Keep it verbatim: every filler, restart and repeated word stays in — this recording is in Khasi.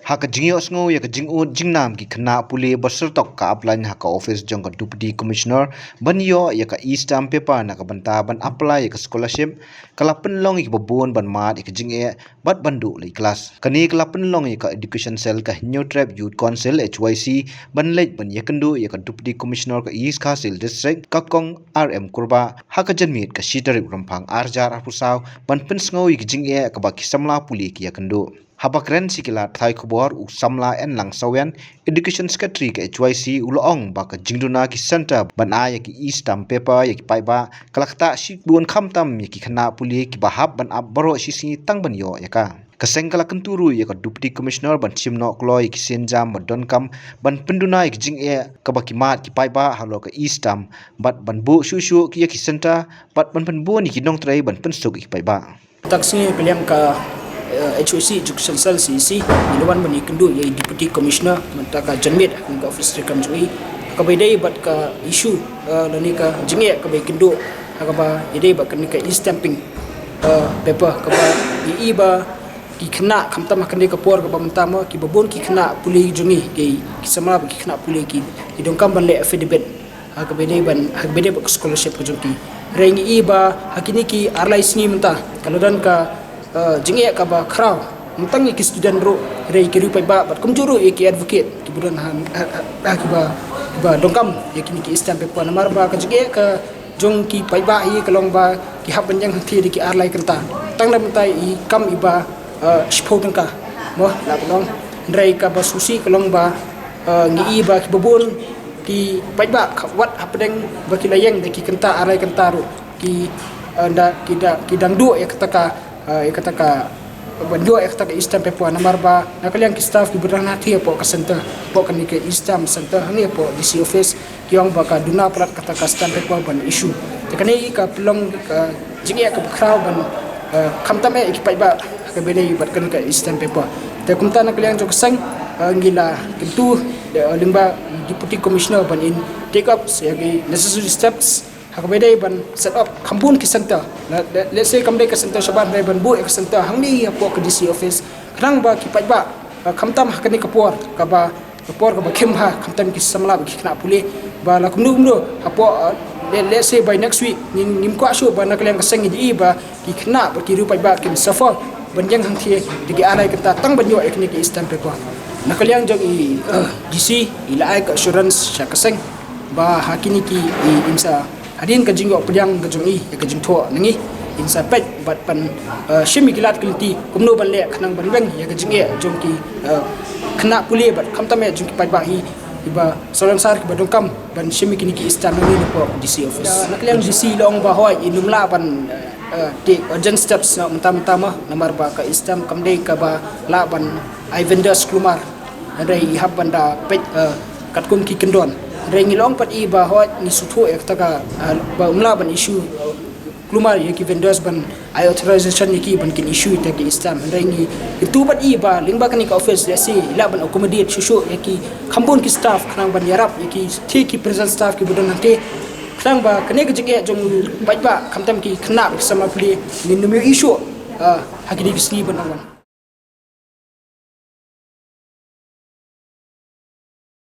Ha ka jingïohsngew ïa ka jingud jingnam ki khynnah pule ba syrtok ka upline ha ka office jong ka Deputy Commissioner ban ïoh ïa ka e-stamp paper na ka bynta ban apply ïa ka scholarship, ka la pynlong ïa kiba bun ban mad ïa ka jingeh bad ban duh leit klas. Kane ka la pynlong ïa ka Education Cell ka Hynñiewtrep Youth Council, H Y C, ban leit ban ïakynduh ïa ka Deputy Commissioner ka East Khasi Hills District, ka Kong R M Kurbah, ha ka janmiet ka shi tarik Rymphang ar hajar arphew saw, ban pynsngew ïa ka jingeh kaba ki samla pule ki ïakynduh. Haba kren sha ki lad pathai khubor, u samla Enlang Sawian, Education Secretary ka H Y C, u la ong ba ka jingduna ki centre ban ai ïa ki e-stamp paper ïa ki paidbah ka la ktah shibun khamtam ïa ki khynnah pule kiba hap ban ap baroh shi sngi tang ban ïoh ïa ka. Ka seng ka la kyntu ruh ïa ka Deputy Commissioner ban shim noh kloi ïa ki sienjam ba donkam ban pynduna ïa ki jingeh kaba ki mad ki paidbah halor ka e-stamp bad ban buh shuh shuh ïa ki centre bad ban pynbun ïa ki nongtrei ban pynsuk ïa ki paidbah. Mynta ka sngi ha ka liang ka, eh, H Y C Education Cell, C E C, ngi la wan ban ïakynduh ïa i Deputy Commissioner mynta ka janmiet ha ka office treikam jong i, kaba ïadei bad ka issue, eh, lane ka jingeh kaba ïakynduh ha kaba ïadei bad kane ka e-stamping, eh, paper, kaba i, i ba ki khynnah khamtam ha kane ka por kaba mynta mo, kiba bun ki khynnah pule jong i, ki, ki samla bad ki khynnah pule ki, ki donkam ban leh affidavit ha kaba ïadei ban, ha kaba ïadei bad ka scholarship ka jong ki. Hynrei ngi i ba ha kine ki ar lai sngi mynta ka la don ka, eh, jingeh kaba khraw, ym tang ïa ki student ruh, hynrei ki riew paidbah bad kumjuh ruh ïa ki advocate kiba don ha, ha, ha, ha kiba, kiba donkam ïa kine ki e-stamp paper, namar ba ka jingeh ka jong ki paidbah hi ka long ba ki hap ban ïeng hangthie da ki ar lai kynta. Tang da mynta i kam i ba, eh, shiphew tyngka, mo, la ka long. Hynrei kaba sngewsih ka long ba, eh, ngi i ba kiba bun ki paidbah ka wat hapdeng ba ki la ïeng da ki kynta ar lai kynta ruh ki, eh, da, ki da, ki dang duh ïa kata ka, eh, ïa kata ka, ban ïoh ïa kata ka e-stamp paper, namar ba na ka liang ki staff kiba don hangthie hapoh ka centre, hapoh kane ka e-stamp centre hangne hapoh D C office, ki ong ba ka duna palat kata ka stamp paper ban issue. Te kane ka pynlong ka jingeh kaba khraw ban, eh, khamtam eh ïa ki paidbah ha kaba ïadei bad kane ka e-stamp paper. Te kumta na ka liang jong ka seng, eh, ngi la kyntu, eh, lyngba Deputy Commissioner ban in take up ïa ki necessary steps ha kaba ïadei ban set up kham bun ki centre. La, la, let's say kam dei ka centre shabar, dei ban buh ïa ka centre hangne hapoh ka D C office, khnang ba ki paidbah, eh, khamtam ha kane ka por kaba, ka por kaba khim bha, khamtam ki samla bad ki khynnah pule, ba la kumno kumno hapoh, eh, let, let's say by next week, ngim, ngim kwah shuh ba na ka liang ka seng ngi i ba ki khynnah bad ki riew paidbah kin suffer ban ïeng hangthie da ki ar lai kynta tang ban ïoh ïa kine ki e-stamp paper. Na ka liang jong i, eh, D C, i la ai ka assurance sha ka seng ba ha kine ki, i, in sa hadien ka jingïoh pdiang ka jong i ïa ka jingthoh na ngi, in sa peit bad ban, eh, shim ïa ki lad ki lynti kumno ban leh khnang ban weng ïa ka jingeh jong ki, eh, khynnah pule bad khamtam eh jong ki paidbah hi, kiba salonsar kiba donkam ban shim ïa kine ki e-stamp na ngi napoh D C office. Na ka liang D C i la ong ba hooid, in ym lah ban, eh, eh, take urgent steps na mynta mynta mo, namar ba ka e-stamp kam dei kaba lah ban ai vendors kulmar. Hynrei i hap ban da peit, eh, katkum ki kyndon. Hynrei ngi la ong pat i ba hooid ngi sngewthuh ïa kata ka, eh, ba ym lah ban issue, eh, kulmar ïa ki vendors ban ai authorization ïa ki ban kin issue ïa ki e-stamp. Hynrei ngi kyntu pat i ba lyngba kane ka office, let's say, i lah ban accommodate shuh shuh ïa ki kham bun ki staff khnang ban ïarap ïa ki, ki, ki present staff kiba don hangtei, khnang ba kane ka jingeh jong paidbah khamtam ki khynnah ki samla pule ngin ym ïohi shuh, ah, ha kine ki sngi ban wan.